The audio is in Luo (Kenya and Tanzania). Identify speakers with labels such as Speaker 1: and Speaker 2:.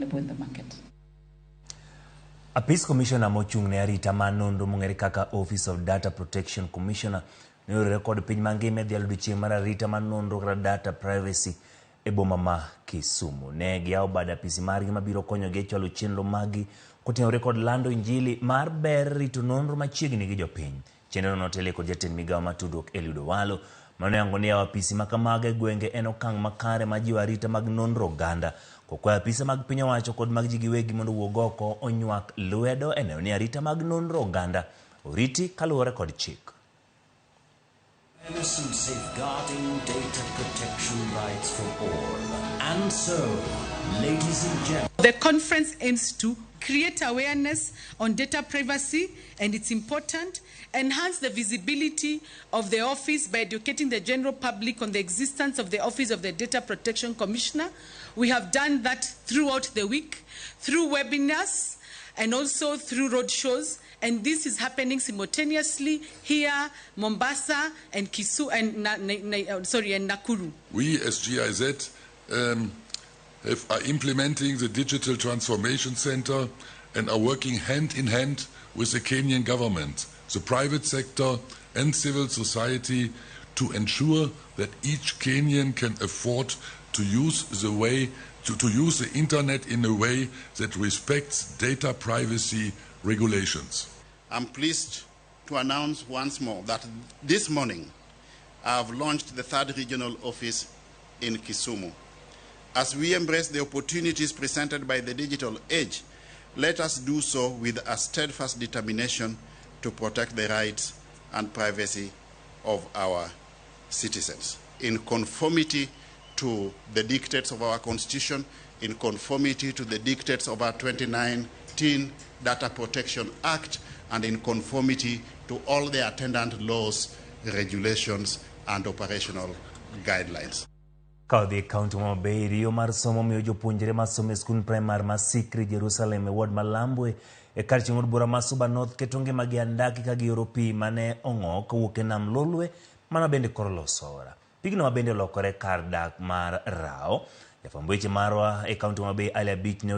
Speaker 1: In the market.
Speaker 2: Apis Commissioner mochung' ne arita mar nonro mong'ere kaka Office of Data Protection Commissioner ne oriwore kod piny mangima e dhialo odiochieng' mar arita mar nonro kata data privacy e boma ma Kisumu. Ne giyawo bad apisi margi mabiro konyogi e chwalo chenro maggi kotenore kod lando injili mar ber rito nonro machiegni gi jopiny. Chenrono notelie kod jatend migawo mar tudruok Eliud Owalo mane oyango ni yawo apisi ma kamago e gwenge en okang' makare mar jiwo arita mag nonro oganda. Kokwayo apise mag piny owacho kod mag ji giwegi mondo owuog oko onywak lwedo e neno ni arita mag nonro oganda oriti kaluwore kod chik.
Speaker 3: Awareness and safeguarding data protection rights for all. And so, ladies and gentlemen,
Speaker 1: The conference aims to create awareness on data privacy and its important, enhance the visibility of the office by educating the general public on the existence of the Office of the Data Protection Commissioner. We have done that throughout the week, through webinars and also through road shows. And this is happening simultaneously here, Mombasa and Kisu and Na, Na, Na, sorry, and Nakuru.
Speaker 4: We as GIZ are implementing the Digital Transformation Center and are working hand in hand with the Kenyan government, the private sector and civil society to ensure that each Kenyan can afford to use the way to use the internet in a way that respects data privacy regulations.
Speaker 5: I'm pleased to announce once more that this morning I have launched the third regional office in Kisumu. As we embrace the opportunities presented by the digital age, let us do so with a steadfast determination to protect the rights and privacy of our citizens in conformity to the dictates of our Constitution, in conformity to the dictates of our 2019 Data Protection Act, and in conformity to all the attendant laws, regulations, and operational guidelines.
Speaker 2: Ka odhi e kaunti ma Homa Bay, riyo mar somo miyo jopuonjre masomo e skund primar ma Sikri Jerusalem e ward ma Lambwe e kar chieng' od bura ma Suba North keto ngimagi e andaki ka gioro pi mane ong'o kowuok e nam Lolwe mana bende koro loso aora. Pigno ma bende olokore kar dak mar rao. Jafwamb weche marwa e kaunti ma Homa Bay Ali Abich ne